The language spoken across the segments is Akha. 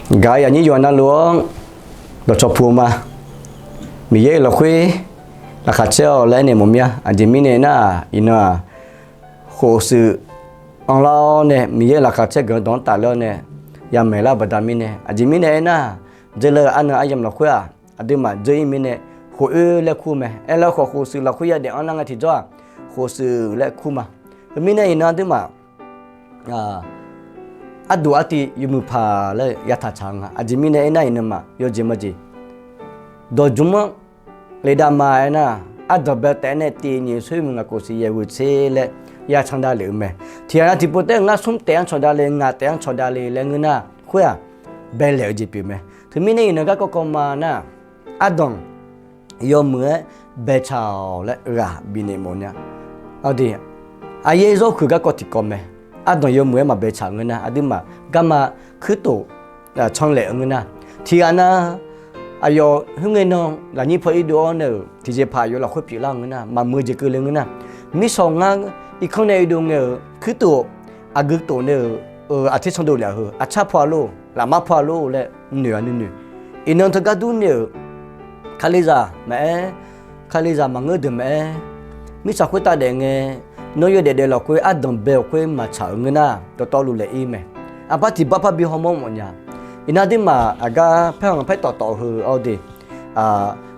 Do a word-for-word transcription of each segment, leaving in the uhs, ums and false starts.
Gaq-eu yaqnyir yawqha navluf-anr dawqcawq puq-eu ma. Miqyaer-euq lafkhoer laqkhaq caer-awq laer aernaeq mawf mir-a. Aqjeq mirnae aernar-aq, iqnan-aq, khof shuif anrlar-awr nae Miqyaer-euq laqkhaq caer guiqlanq dawq-anr tafler-awr nae yamaeq lar-eu baqda mirnae, aqjeq mirnae aernar-aq, dzeurlar-eu arnan aryamq lafkhoer-aq, aqduimaf dzeur-ir mirnae, khof-oer laer kur mae. Aerlar khawf khof shuif lafkhoer yadaef-anr nar ngae tiqjawr-aq, khof shuif laer kur ma. Teumirnae iqnan aqduimaf arduq artiv yawmuiq paq laer yataq tsaq-eu nga. Aqjeq mirnae aernar, iqnan ma yawjeq majeq dawqjmr-anr lef dav ma aernar, ardanq bae taef-aer nae tiq nyiq soer muiq ngaq khof siq yaeq ghoeq tser laer ya can davlef-eu mae. Tiqghaq nav tiqpov taef-aer ngar smr taef-anr cawq davle, ngaq taef-anr cawq davle laer ngeur nar, khoer-aq, baelaeq-eu jeq pyeuf mae. Teumirnae iqnan garkawv kawv ma nar, ardanq yawmuiq-aer baetaq-awq laer ghaq bifnaeq mawf nya. Aqdui, aqyaer zawr huiq garkawv tiqkawv mae. Ardanq yawmuiq-aer maqbaetaq ngeur nar, aqduimaf garma kuirtof canlaeq-eu ngeur nar, tiqghaq nav aqyawf khoerngae nan lafnyir paw irdov-awr nae-euq tiqjeqpaq aqyawf lafkhoer pyeuflar-eu ngeur nar, maqmuiq-eu jeq keuvle ngeur nar, mirshawq ngar irkanr nae irdov ngae-euq kuirtof aqgeu tof nae-euq aqter tsanrdov lef-a heu, aqtsar paw-a lor, lafmar paw-a lor laer noeq-a nuinoeq. Iqnan teugar dur nae-euq Kalizaq maqaer, Kalizaq maqngeur deuq maqaer, mirtsaq khoertav daef ngae, nawr yawdaef daef lafkhoer ardanq bae-awq khoer maqtsaq-euq ngeur nar, dawqtawvluf laef-ir mae. Aqpar tiq bar par bi hawmawr mawfnya. Iqnan aqduimaf aqgar paerkhanq paer tawf tawf heu-awr de,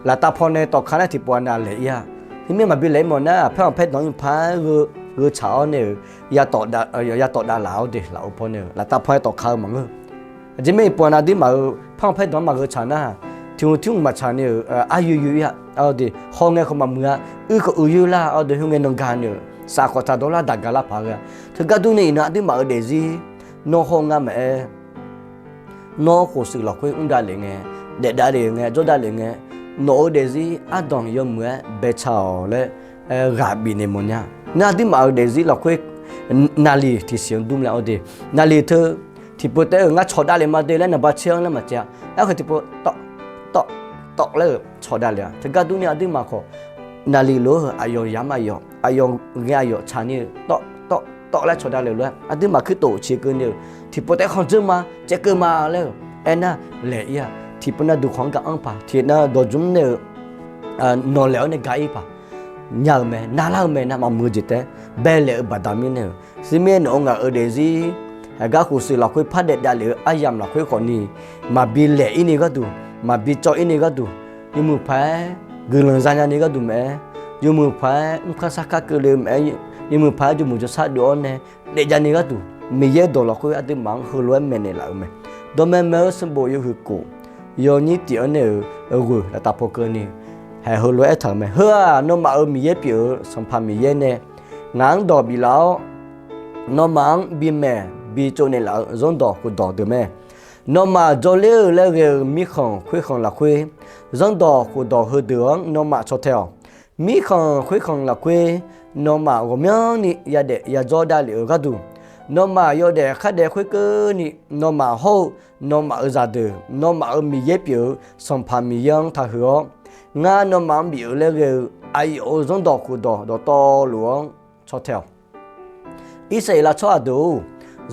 laftav paw nae tawqka nar tiqpov-a nav laef-ir-a. Teumirnae maqbi laef-ir mawf nar, paerkhanq paer danq-ir paq-aer gheu tsaq-awr nae-euq ya tawf dav laf-awr de, lafov paw nae-euq laftav paw-aer tawqka-eu maqngeur. Aqjeq mirnae iqpov-a nav aqduimaf-euq paerkhanq paer danq-anr maqgheu tsaq nar, tiq hmq tiq hmq maqtsaq ni-euq ar yoeq yoeq-ir-a. Awr de, hawngae khawf maqmuiq-a. Uir khawf uiq yoer lar-awr de, khoerngae nan ga ni-euq saf khawf taq dawrlar daq ga lar paq ghae-a. Teugar dur nae iqnan aqduimaf-euq daefzir, nawr hawr ngar maqaer, nawr khof shuif lafkhoer mr davlef ngae, daef davlef ngae, jawr davlef ngae, nawq-euq daefzir ardanq yawmuiq-aer baetaq-awq laer ghaq bifnaeq mawfnya. Nar aqduimaf-euq daefzir lafkhoer naqliq tiqsiq-anr dur laer-awr de, naqliq teu tiqpov taef-aer-euq ngar cawq davlef ma de laer naqba caer-anr laer maqcaev-a. Aerkhawf tiqpov tawv tawv tawv laer-euq cawq davlef-a. Teugar dur nae aqduimaf khawf naqliq lof-aer heu aqyawf yamq aqyawf, aqyawf ghae aqyawf tsaq ni-eu tawv tawv tawv laer cawq davlef lof-aer aqduimaf kuirtof ciqkeuv ni-euq tiqpov taef-aer khanqdzeur ma, caevkeuv ma laer-euq aernar laef-ir-a. Tiqpov nav duqkhanq-anr ga-anr paq, tiqpov nav dawqjmr nae-euq nawqlaeq-awr nae ga-ir paq nya-eu mae, navlar-eu mae nar, maqmuiq-eu jeq taef-aer baelaeq-eu baqda mirnae-euq. Sirmir nawq-eu ngaq-euq daefzir, aqgar khof shuif lafkhoer par daef davlef-eu aryamq lafkhoer khawfni, maqbi laeq-ir ni gharduq, maqbi cawv-ir ni gharduq, yawmuiq paq-aer guiqlanq zanya ni gharduq maqaer, yawmuiq paq-aer mrkar sarkar keuvle-eu maqaer, yawmuiq paq-aer jawrmuiq jawrshar dov-awr nae daefjav ni gharduq, Miqyaer dawq lafkhoer aqduimaf-anr heulof-aer maeqnaeq laf-euq mae. Dawqmaeq maeq-eu sanqbof yawhuiq kof, yawnyir tif-anr nae-euq ghoeq laftav paw keuvni, haeq heulof-aer aertaq-euq mae. Heu-aq, nawmaf-euq Miqyaer pyeuf-eu Sanqpaq Miqyaer nae ngaq-anr dawq biflaf-awr, nawmaf-anr bimaeq bitsov naeqlaf-eu zanrdawq khofdawq deuq mae. Nawmaf jawrler-eu laer ghae-eu mirkhanq khoerkhanq lafkhoer, zanrdawq khofdawq heudeuq-anr nawmaf caw tae-awq. Mirkhanq khoerkhanq lafkhoer, nawmaf ghawqmyanrni yadaef yajawr davlef-eu gharduq, nawmaf yawdaef khardaef khoerkeuvni, nawmaf hawr-eu nawmaf-euq zaqdeuq, nawmaf-euq Miqyaer pyeuf-eu Sanqpaq Miqyaer-anr taqhuiq-awr, ngar nawmaf-anr bif-euq laer ghae-eu aqyawf-euq zanrdawq khofdawq dawqtawvluf-anr caw tae-awq. Irsaqleqlav tsawrhaq deuq-or,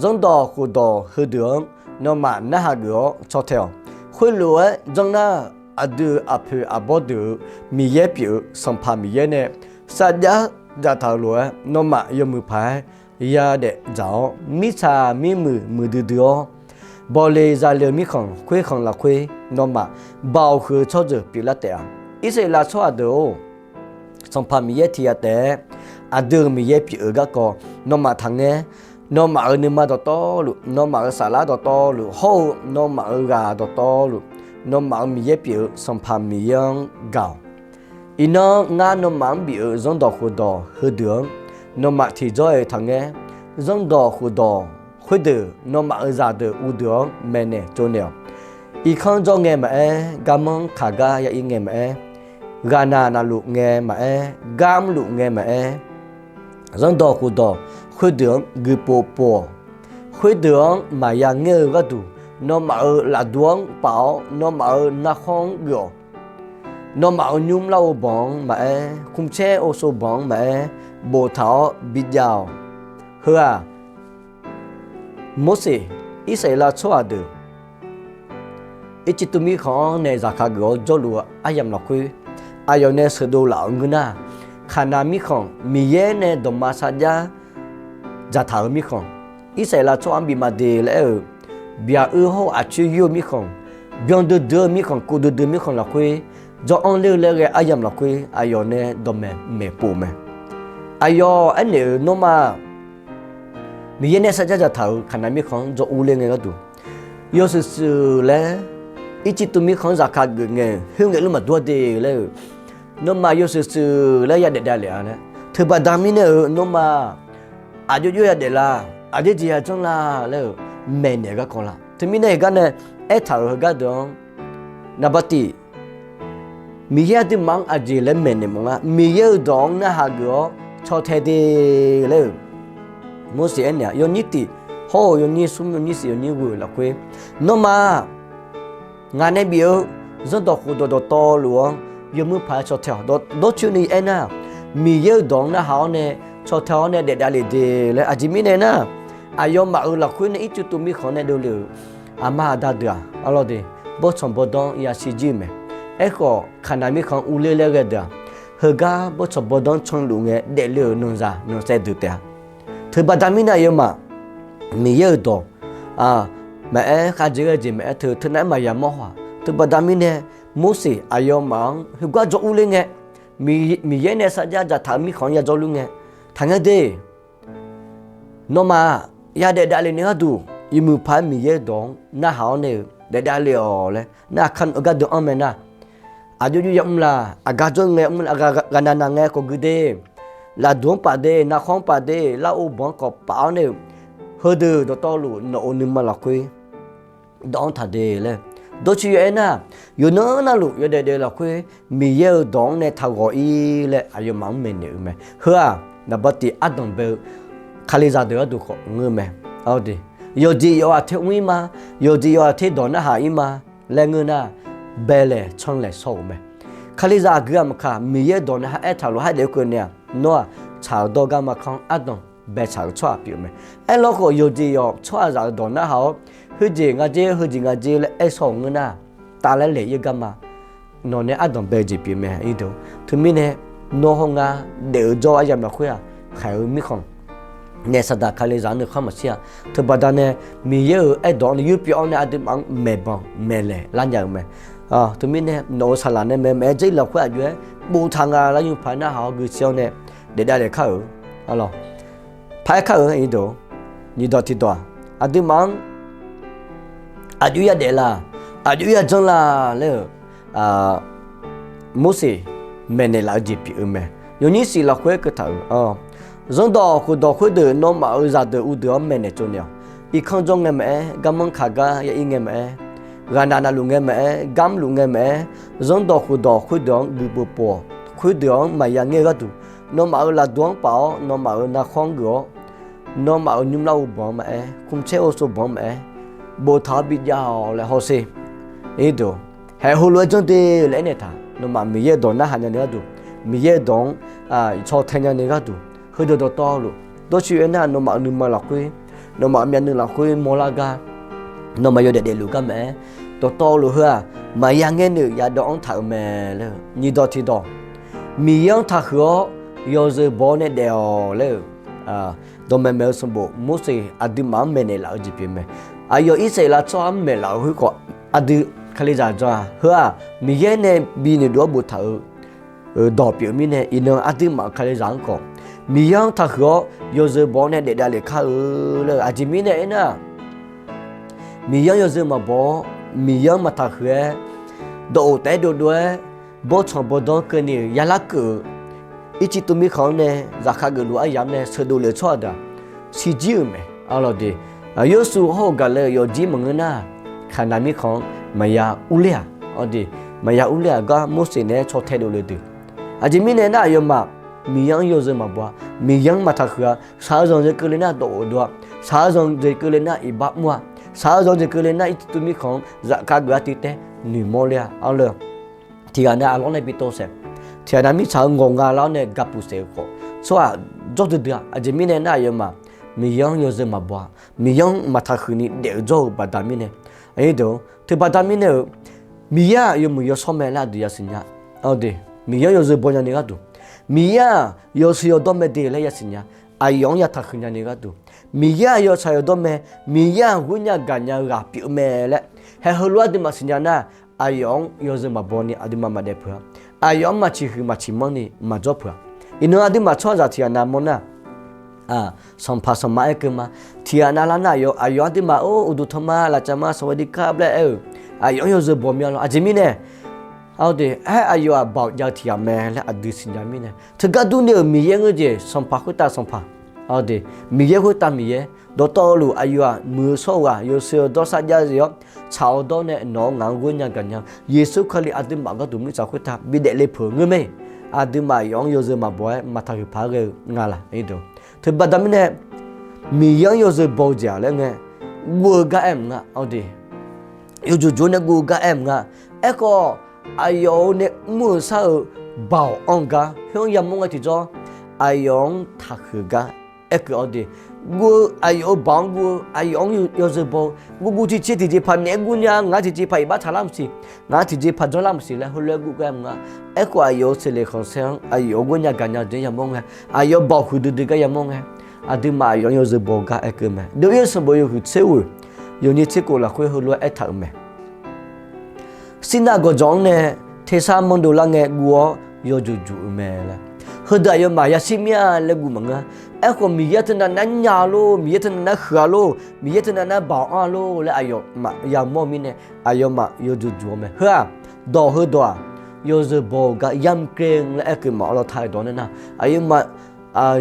zanrdawq khofdawq heudeuq-anr nawmaf narhaq geuf-awr caw tae-awq. Khoerlof-aer janr nar, aqdui aqpoeq aqbawr deuq-euq Miqyaer pyeuf-eu Sanqpaq Miqyaer nae sarjax dzaqtaq-euq lof-aer, nawmaf yawmuiq paq-aer yadaef dzaq-awr, mirtsaq mirmuiq muiqdui dui-awr, bawle zale-eu mirkhanq khoerkhanq lafkhoer, nawmaf baoq huiq-eu tsawrjeuq pyeuflar taef-a. Irsaqleqlav tsawrhaq deuq-or, Sanqpaq Miqyaer tiq ghaq taef-aer aqdui-euq Miqyaer pyeuf-eu garkawv nawmaf taqngaer. Nawmaf-euq nuima dawqtawvluf, nawmaf-euq saflar dawqtawvluf, hawr-eu nawmaf-euq ghaq dawqtawvluf, nawmaf-euq Miqyaer pyeuf-eu Sanqpaq Miqyaer-anr gaq-awq. Iqnan ngar nawmaf-anr bif-euq zanrdawq khofdawq heudeuq-anr nawmaf tiqjawr-iq taqngaer. Zanrdawq khofdawq khoerdeuq nawmaf-euq zaqdeuq uvdeuq-anr maeqnaeq tsovnaeq-awq. Irkanr jawr ngae maqaer, garmanr kaq gar ya ir ngae maqaer, ghaqnaq navluf ngae maqaer, gar mrluf ngae maqaer, zanrdawq khofdawq khoerdeuq-anr guiqpov pov-awq. Khoerdeuq-anr maqya ngaer-eu gharduq, nawmaf-euq lafdu-anr paf-awr, nawmaf-euq narkhawr-anr geuf-awq. Nawmaf-euq nymr larghov banq-anr maqaer, khmqcaer ovsov banq-anr maqaer, boftaq-awr bijav-awq. Heu-aq, Morseq, Irsaqleqlav tsawrhaq deuq Ircivtuv mirkhanq-anr nae zaqkhav geuf-awr jawrluf-eu aryamq lafkhoer, aqyawf nae sheuqdov laf-euq ngeur nar, Kaqnaq mirkhanq, Miqyaer nae dawqma sarjax dzaqtaq-euq mirkhanq, Irsaqleqlav tsawrhaq-anr bif ma de laer aer-eu, byaq uir hawr-eu aqcoer yoer-eu mirkhanq, byan duidui-eu mirkhanq, kov duidui mirkhanq lafkhoer, jawr-anr ler-eu laer ghae aryamq lafkhoer aqyawf nae dawqmaeq maeqpov mae. Aqyawf aernaeq-euq, Nawmaf Miqyaer nae sarjax dzaqtaq-euq Kaqnaq mirkhanq-anr jawr urler ngae gharduq, yawshuif shuif laer Ircivtuv mirkhanq-anr zaqkhav geuf ngae khoerngae luf maqdur-a de laer-eu, nawmaf yawshuif shuif laer yadaef davlef-a laer. Teubaqda mirnae-euq nawmaf aqjox jox yadaef la, aqjeq jeq yajanr la laer-eu maeqnaeq garkawv la. Teumirnae heugar nae aertaq-euq heugar deuq-anr, naqbaqtiv Miqyaer aqduimaf-anr aqjeq laer maeqnaeq mawf nga, Miqyaer-euq dawq-anr narhaq geuf-awr caw tae de laer-eu, Morseq aernaeq-a, yawnyir tiq hawr-eu yawnyir smr, yawnyir siq, yawnyir ghoe-eu lafkhoer, nawmaf ngaq nae bif-eu zanrdawq khofdawq dawqtawvluf-anr yawmuiq paq-aer caw tae-awq. Dawrcoeni aernar, Miqyaer-euq dawq-anr narhaq-awr nae caw tae-awr nae daef davlef de laer. Aqjeq mirnae nar, aqyawfmaf-euq lafkhoer nae Ircivtuv mirkhanq nae dovle-euq aqma aqda deuq-aq, arlawr de, bawrtsanq bawrdanr yasiq jir-eu mae. Aerkhawf, Kaqnaq mirkhanq urler laer ghae deuq-aq, heugar bawrtsanq bawrdanr canluf ngae daefle-euq nanqzaq nanqsaev deuq taef-a. Teubaqda mirnae aqyawfmaf Miqyaer-euq dawq maqaer, khavjeq ghae jeq maqaer, teu teunav-aer maqya mawr haw-aq. Teubaqda mirnae Morseq aqyawfmaf-anr heugar jawr urler ngae, Miqyaer nae sarjax dzaqtaq-euq mirkhanq-anr yajawr lur ngae, taqngaer de, nawmaf yadaef davlef nae gharduq, yawmuiq paq-aer Miqyaer-euq dawq-anr narhaq-awr nae-eu daef davlef-awq laer nar, aqkar gardeuv-anr mae nar, aqjox jox yamr la, aqgar jawr ngae mr la, ghaqnav nav ngae khawf gui de, lafduq-anr paf de, narkhawr-anr paf de, larghov banq-anr khawf paf-awr nae-eu, heudeuq dawqtawvluf nawq-euq nuima lafkhoer dawq-anr taq de laer. Dawrcoeni aernar, yawqnan navluf yawdaef daef lafkhoer Miqyaer-euq dawq-anr nae taq ghawq-ir laer aqyawfmaf-anr maeqnaeq-eu mae. Heu-aq, naqbaqtiv ardanq bae-eu Kalizaq deuq gharduq khawf ngeur mae. Yawqjeq yawqghaq ter mr-ir ma, yawqjeq yawqghaq ter dawq narhaq-ir ma laer ngeur nar, baelaeq canlaeq shaw-euq mae. Kalizaq aqgeu-aq maqkaq, Miqyaer-euq dawq nae ha aertaq lof-aer daef-eu keuvni-aq, nawr-aq tsaq-euq dawrgar ma kanr ardanq baetsaq-euq tsawrhaq pyeuf-eu mae. Aerlawkhawf, yawqjeq yawq tsawrhaqzaq-euq dawq narhaq-awr, heujeq nga jer, heujeq nga jer laer aer shaw-euq ngeur nar, tavlaer laeq-ir garma nawq nae ardanq bae-eu jeq pyeuf mae. Teumirnae, nawr hawr ngar daef-eu jawr-eu aryamq lafkhoer-aq, khaeq-eu mirkhanq nae Saqdaq Kalizaq-anr nuikhanr maqshir-a. Teubaqda nae Miqyaer-euq aerdawq-anr nae yurpyeuf-awr nae aqduimaf-anr maeqbanq maeqlaeq lar nya-euq mae. Teumirnae nawq-euq saqlaq nae mae maqaer, Jarlif lafkhoer aqjox-aer boftaq nga laer nymr paq narhaq-awr gui shir-awr nae daef davlef kar-euq, arlawr, paq-aer kar-euq. Nyiqdawq tiqdawq-aq, aqduimaf-anr aqjox yadaef la, aqjox yajanr la laer-euq Morseq maeqnaeq laf-eu jeq pyeuf-eu mae. Yawnyir shif lafkhoer keuv taq-euq, zanrdawq khofdawq khoerdeuq nawmaf-euq zaqdeuq uvdeuq-anr maeqnaeq tsovnaeq-awq. Irkanr jawr ngae maqaer, garmanr kaq gar ya ir ngae maqaer, ghaqnav navluf ngae maqaer, garmr luf ngae maqaer, zanrdawq khofdawq khoerdeuq-anr guiqpov pov-awq. Khoerdeuq-anr maqya ngaer-eu gharduq, nawmaf-euq lafduq-anr paf-awr, nawmaf-euq narkhawr-anr geuf-awr, nawmaf-euq nymr larghov banq-anr maqaer, khmqtser ghovsov banq-anr maqaer, boftaq-awr bijav-awq laer hawsher. Haeq heulof-aer janr de laer aernaeq taq, nawmaf Miqyaer-euq dawq narhaq nya ni gharduq, Miqyaer-euq dawq-anr caw tae nya ni gharduq, heudeuq dawqtawvluf, dawrcoeni aernar, nawmaf-euq nuima lafkhoer, nawmaf-euq myavnuiv lafkhoer mawrlar gar, nawmaf yawdaef daefluf gar maqaer, dawqtawvluf heu-aq, maqya ngaer noeq yadawv-anr taq-euq mae laer-eu. Nyiqdawq tiqdawq, Miqyaer-anr taqhuiq-awr yawzeu baw-awr nae daef-awq laer-eu dawqmaeq maeq-eu sanqbof Morseq aqduimaf-anr maeqnaeq laf-eu jeq pyeuf mae. Aqyawf Irsaqleqlav tsawrhaq-anr maeqlaf-euq khoerkhawf, aqdui Kalizaq jan-a. Heu-aq, Miqyaer nae bi noeqdov-awr boftaq-euq dawq pyeuf-eu mirnae, iqnan aqduimaf-euq Kalizaq-anr khawf, Miqyaer-anr taqhuiq-awr yawzeu baw-awr nae daef davlef kar-eu laer-eu. Aqjeq mirnae aernar, Miqyaer-anr yawzeu maqbaw-awr, Miqyaer-anr maqtaqhuiq-aer, dawqof taef-aer dovdov-aer, bawrtsanq bawrdanr keuvni-euq yalar keuv-euq Ircivtuv mirkhanq-anr nae zaqkhav geufluf aryamq-anr nae sheuqdov le-eu tsawrhaq deuq-aq, shirjir-euq mae. Arlawr de, Yorsuv hawr-eu gaqlae-euq yawfjir maqngeur nar, Kaqnaq mirkhanq-anr maqya urler-aq, maqya urler-aq gar Morseq naeq-aer caw tae dovle deuq. Aqjeq mirnae nar, aqyawfmaf Miqyaer-anr yawzeu maqbaw-a, Miqyaer-anr maqtaqhuiq-a. Shaq-eu zanq jeq keuvle nar dawqof dov-a. Shaq-eu zanq jeq keuvle nar iqbax mr-a. Shaq-eu zanq jeq keuvle nar Ircivtuv mirkhanq-anr zafkhav geuf-a tiq taer noeqmawr ler-a. Arlawr, tiqghaq nae arlawr nae bi tov saef, tiqghaq nav mirtsaq-eu ngawq nga lar-awr nae gapuf saef-eu khawf, tsawrhaq jawr duidui-a. Aqjeq mirnae nar, aqyawfmaf Miqyaer-anr yawzeu maqbaw-a. Miqyaer-anr maqtaqhuiq ni daef-eu jawr-eu baqda mirnae, Teubaqda mirnae-euq, Miqyaer-aq yawmuiq yawshawr mae laer aqdui yasiq nya. Miqyaer-anr yawzeu baw nyani gharduq, Miqyaer-aq yawshuif yawdawr mae de laer yasiq nya. Aqyawf-anr yataq huiq nyani gharduq, Miqyaer-aq yawtsaq yawdawr mae, Miqyaer-aq ghoernya gaqnya-eu ghaq pyeuf mae laer, haeq heulof-aer aqduimaf siqnya nar, aqyawf-anr yawzeu maqbaw ni aqduimaf maqdaef peuq-a. Aqyawf-anr maqciq huiq maqciq manr ni maqjawr peuq-a. Iqnan aqduimaf tsawrhaqzaq tiqghaq nav mawr nar, sanqpaq sanqma aerkeuv ma. Tiqghaq nav lar nar, aqyawf aqduimaf-or, uqduq tanq ma, lafcaf ma, สวัสดีครับ laer aer-euq, aqyawf-anr yawzeu baw mya lawr. Aqjeq mirnae, aer, aqyawf-aq baoq jav-eu tiqghaq mae laer aqdui siqnya mirnae, teugar durni-euq Miqyaer ngeur jeq, sanqpaq khoertav sanqpaq, Miqyaer khoertav Miqyaer, dawqtawvluf aqyawf-aq muiq-eu shawr-eu ghaq, yawshuif yawdawr sarjax-eu jeq-awr, tsaq-awr dawr nae nawq-anr ngaq-anr ghoernya gaqnya-eu Yeqsur Kali aqduimaf gharduq mirtsaq khoertav bidaef le peuq-eu ngeur mae. Aqduimaf aqyawf-anr yawzeu maqbaw-aer maqtaq huiq paq-aer ghae-eu nga laq? Teubaqda mirnae, Miqyaer-anr yawzeu baw-eu jeq-aq laer ngae, guv-eu gar aer mq nga. Yawjuq juq-awr nae guv-eu gar aer mq nga. Aerkhawf, aqyawf-euq nae mr-euq shar-eu baoq anr-eu gar khoer-anr yamawr ngae tiqjawr, aqyawf-anr taqhuiq-eu gar aerkeuv-awr de, guv-eu aqyawf-euq baoq-anr guv-eu, aqyawf-anr yawzeu baw-eu, guvguv tiqjeq tiqjeqpaq naeq-aer gurnya, ngaq-anr tiqjeqpaq iqbax taqlar maqsiq, ngaq-anr tiqjeqpaq janrlar maqsiq laer heulof-aer guv gar aer mq nga. Aerkhawf, aqyawf-euq seqleq khanqsaer-anr aqyawf-euq ghoernya gaqnya-eu jeq-anr yamawr ngae, aqyawf-euq baoq huiqdui dui gar yamawr ngae, aqduimaf aqyawf-anr yawzeu baw-eu gar aerkeuv mae. Dov-ir-eu sanqbof yawhuiq tser ghoeq, yawnyir tser khof lafkhoer heulof-aer aertaq-euq mae. Sirnav gawqjawq-anr nae tersar manrdov lar ngae guv-awr yawjuq juq-eu mae laer, heudeuq aqyawfmaf yashir mir-a laer guv maqngeur-a. Aerkhawf, Miqyaer teunav nar nya-a lor, Miqyaer teunav nar huiq-a lor, Miqyaer teunav nar baoq anr-a lor laer aqyawfmaf yamawr-eu mirnae, aqyawfmaf yawjuq juq-awr mae. Heu-aq, dawq heudawq-aq, yawzeu baw-eu gar yamq keuv laer aerkeuv maqawr lawr taq-eu dawq nar nar, aqyawfmaf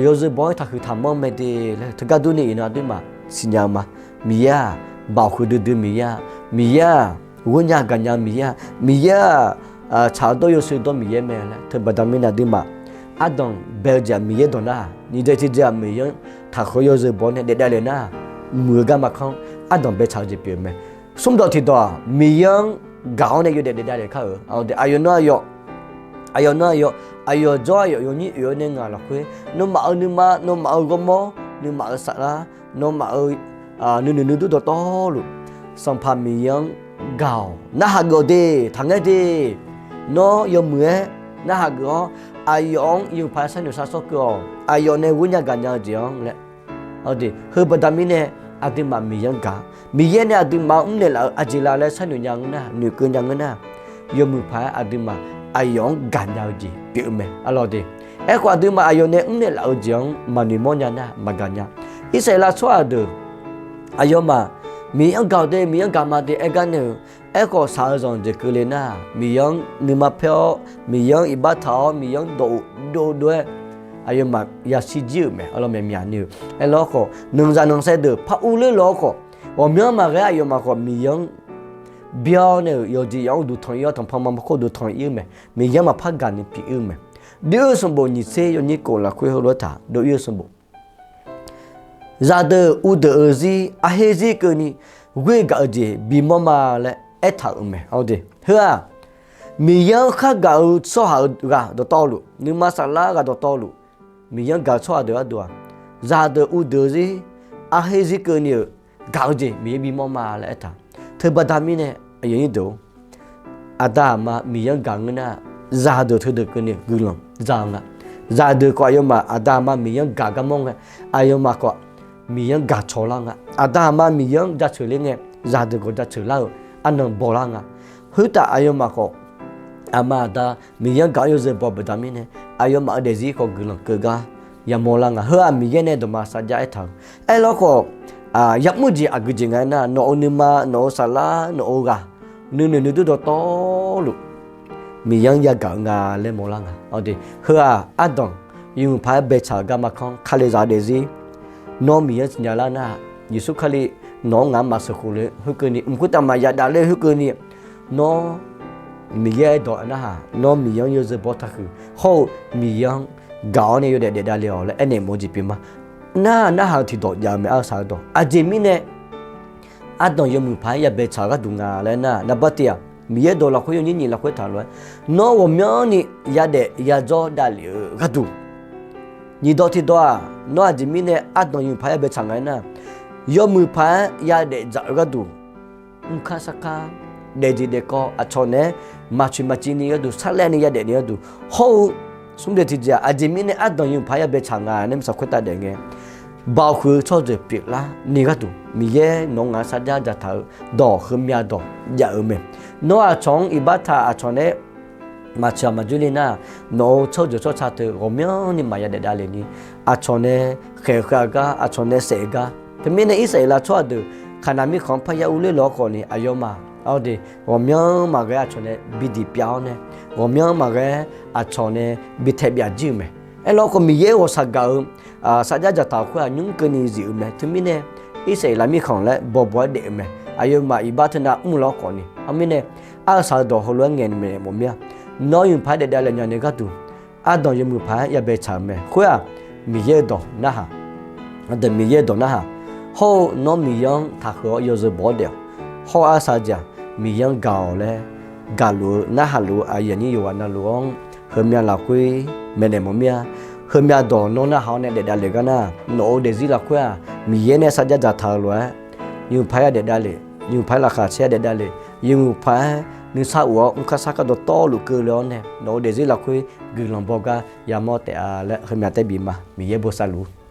yawzeu baw-aer taqhuiq taqmanr mae de laer teugar durni iqnan aqduimaf siqnya-eu ma. Miqyaer-aq, baoq huiqdui dui Miqyaer-a, Miqyaer-aq, ghoernya gaqnya Miqyaer-a, Miqyaer-aq, tsaq-awr dawr yawshuif dawr Miqyaer mae laer teubaqda mirnae aqduimaf ardanq bae-eu jeq-aq Miqyaer dawq nar-aq, nyiq dzae tiq dzae-aq Miqyaer-anr taqhuiq-awr yawzeu baw-awr nae daef davle nar, muiq-eu garma kanr ardanq bae tsaq-eu jeq pyeuf-eu mae. Smrdawq tiqdawq-aq, Miqyaer-anr gaq-awr nae yawdaef daef davle kar-euq, aqyawf nar aqyawf, aqyawf nar aqyawf, aqyawf jawr aqyawf yawnyir oe-awr nae ngaq lafkhoer, nawmaf-euq nuima, nawmaf-euq ghawrmawr, nuima-euq saflar, nawmaf-euq nuinoeq nuidur dawqtawvluf, Sanqpaq Miqyaer-anr gaq-awq, narhaq geuf-awq de, taqngaer de. Nawr yawmuiq-aer narhaq geuf-awr, aqyawf-anr yawmuiq paq-aer sharnoeq shar sawr keuv-awq, aqyawf nae ghoernya gaqnya-eu jeq-anr laer. Heubaqda mirnae, aqduimaf Miqyaer-anr gaq, Miqyaer nae aqduimaf-anr mrnaeq laf-eu aqjeq la laer sharnoeq nya ngeur nar, noeqkeuv nya ngeur nar, yawmuiq paq-aer aqduimaf aqyawf-anr gaqnya-eu jeq pyeuf-eu mae arlawq de. Aerkhawf, aqduimaf aqyawf nae mrnaeq laf-eu jeq-anr maqnoeq mawrnya nar maqgaq nya. Irsaqleqlav tsawrhaq deuq aqyawfmaf Miqyaer-anr gaq-awq de, Miqyaer-anr gaq ma de aer gar nae-eu, aerkhawf shaq-eu zanq jeq keuvle nar, Miqyaer-anr nuima paer-awr, Miqyaer-anr iqbax taq-awr, Miqyaer-anr dawq uq dovdov-aer aqyawfmaf yashir jir-euq mae arlawq. Myaqmyaq ni-eu aerlawr khawf, nanqzaq nanqsaev deuq par urler lawr khawf, ghawqmyanr maqghae-aer aqyawfmaf khawf Miqyaer-anr bya-awr nae-euq yawqjeq yawq-anr uqduq tanq-ir-awr, tanqpanq manqpaq khoer uqduq tanq-ir-eu mae. Miqyaer maqpar gaq ni pyeuf-ir-eu mae. Dov-ir-eu sanqbof nyiq tser yawnyir khof lafkhoer heulof-aer taq, dov-ir-eu sanqbof zaqdeuq uvdeuq-euq zir arher zir keuvni ghoer gaq-eu jeq bimawr ma laer aertaq-euq mae. Heu-aq, Miqyaer-anr khargaq-eu tsawrhaq-eu ghaq dawqtawvluf, nuima saflar ghaq dawqtawvluf, Miqyaer-anr gaq-eu tsawrhaq deuq gharduq-aq, zaqdeuq uvdeuq-eu zir arher zir keuvni-euq gaq-eu jeq Miqyaer bimawr ma laer aertaq. Teubaqda mirnae, aqyuif aqnyir deuq-or, aqda aqma Miqyaer-anr gaq ngeur nar, zaqdeuq teudeuq keuvni guiqlanq za-eu nga. Zaqdeuq khawf aqyawfmaf aqda aqma Miqyaer-anr gaq garmawr ngae, aqyawfmaf khawf Miqyaer-anr gaq cawq lar nga. Aqda aqma Miqyaer-anr jaceuq ler ngae, zaqdeuq khawf jaceuq lar-euq arnan bawlar nga. Khoertaf aqyawfmaf khawf aqma aqda Miqyaer-anr gaq-anr yawzeu baw baqda mirnae, aqyawfmaf-euq daefzir khawf guiqlanq keuv gar yamawr lar nga. Heu-aq Miqyaer nae dawqma sarjax aertaq-eu. Aerlawr khawf, ya'mr jeq aqgeu jeq nga aernar, nawq-euq nuima, nawq-euq saflar, nawq-euq ghaq, nuinoeq nuidur dawqtawvluf Miqyaer-anr yagaq-eu nga laer mawrlar nga. Heu-aq ardanq yawmuiq paq-aer baetsaq-euq garma kanr Kalizaq-eu daefzir, nawr Miqyaer-anr siqnya lar nar, Yeqsur Kali nawq-anr ngaq-anr maqsheuq khof le khoerkeuvni, mq khoertav maqya dav le khoerkeuvni, nawr Miqyaer aerdawq narhaq, nawr Miqyaer-anr yawzeu baw taqhuiq hawr-eu, Miqyaer-anr gaq-awr nae yawdaef daef davle-awq laer aernaeq mawf-eu jeq pyeuf ma. Nar narhaq-eu tiqdawq jav-eu mae, arsaq-eu dawq. Aqjeq mirnae ardanq yawmuiq paq-aer yabae tsaq-eu gharduq nga laer nar, naqbar tiv-aq, Miqyaer dawq lafkhoer yawnyir nyiq lafkhoer taq lof-aer, nawr ghawqmyanrni yadaef yadzawr davlef-eu gharduq. Nyiq dawq tiqdawq-aq, nawr aqjeq mirnae ardanq yawmuiq paq-aer yabae tsaq nga aernar, yawmuiq paq-aer yadaef dzaq-eu gharduq, mrkar sarkar, daefjeq daefkawv aqcawq naeq-aer maqcoeq maqciv ni gharduq, sarlaev ni yadaef ni gharduq, hawr-eu smr deuq tiqjeq-aq, aqjeq mirnae ardanq yawmuiq paq-aer yabae tsaq nga laer mirtsaq khoertav daef ngae, baoq huiq-eu tsawrjeuq pyeuflar ni gharduq, Miqyaer nawq-anr ngaq-anr sarjax dzaqtaq-eu dawq heumyav dawq jav-eu mae. Nawr aqcawq-anr iqbax taq, aqcawq naeq-aer maqtsoeq-aq maqdzoerle nar, nawq-euq tsawrjeuq tsawrca teu ghawqmyanrni maqya daef davlef ni, aqcawq nae khaeq-eu khaeq-eu gar, aqcawq nae saef-eu gar. Teumirnae Irsaqleqlav tsawrhaq deuq Kaqnaq mirkhanq-anr parya urler lof-aer khawf ni, aqyawfmaf-awr de, ghawqmyanr maqghae aqcawq nae bi diq pyav-awr nae, ghawqmyanr maqghae aqcawq nae bi taeq byaf jir-euq mae. Aerlawkhawf, Miqyaer ghawqshaq gaq-eu sarjax dzaqtaq-euq khoer-aq, nymr keuvni zif-eu mae. Teumirnae Irsaqleqlav mirkhanq laer bawbaw-aer daef-eu mae. Aqyawfmaf iqbax teu nav mr lof-aer khawf ni, armirnae, arsaq-eu dawq heulof-aer ngaeq naeq mawf mir-a. Nawr yawmuiq paq-aer daef davlef nya ni gharduq, ardanq yawmuiq paq-aer yabae tsaq-euq mae. Khoer-aq, Miqyaer-eu dawq narhaq, aqdui Miqyaer-eu dawq narhaq. Hawr-eu nawr Miqyaer-anr taqheuq-awr yawzeu bawq-awr daef-awq. Hawr-eu arsaq jeq-aq, Miqyaer-anr gaq-awq laer gaqluf-eu narhaq luf-eu aqyuif aqnyir yawqghaq navluf-anr heumyav lafkhoer maeqnaeq mawf mir-a. Heumyav dawq nawr narhaq-awr nae daef davlef gar nar, nawq-euq daefzir lafkhoer-aq, Miqyaer nae sarjax dzaqtaq-eu lof-aer, yawmuiq paq-aer yadaef davlef, yawmuiq paq-aer laqkhaq caer-aer daef davlef, yawmuiq paq-aer nuisar of-awr mrkar sarkar dawqtawvluf keuvle-awr nae, nawq-euq daefzir lafkhoer guiqlanq baw gar yamawr taef-a laer heumyav taer bif ma. Miqyaer bosav luf-ur.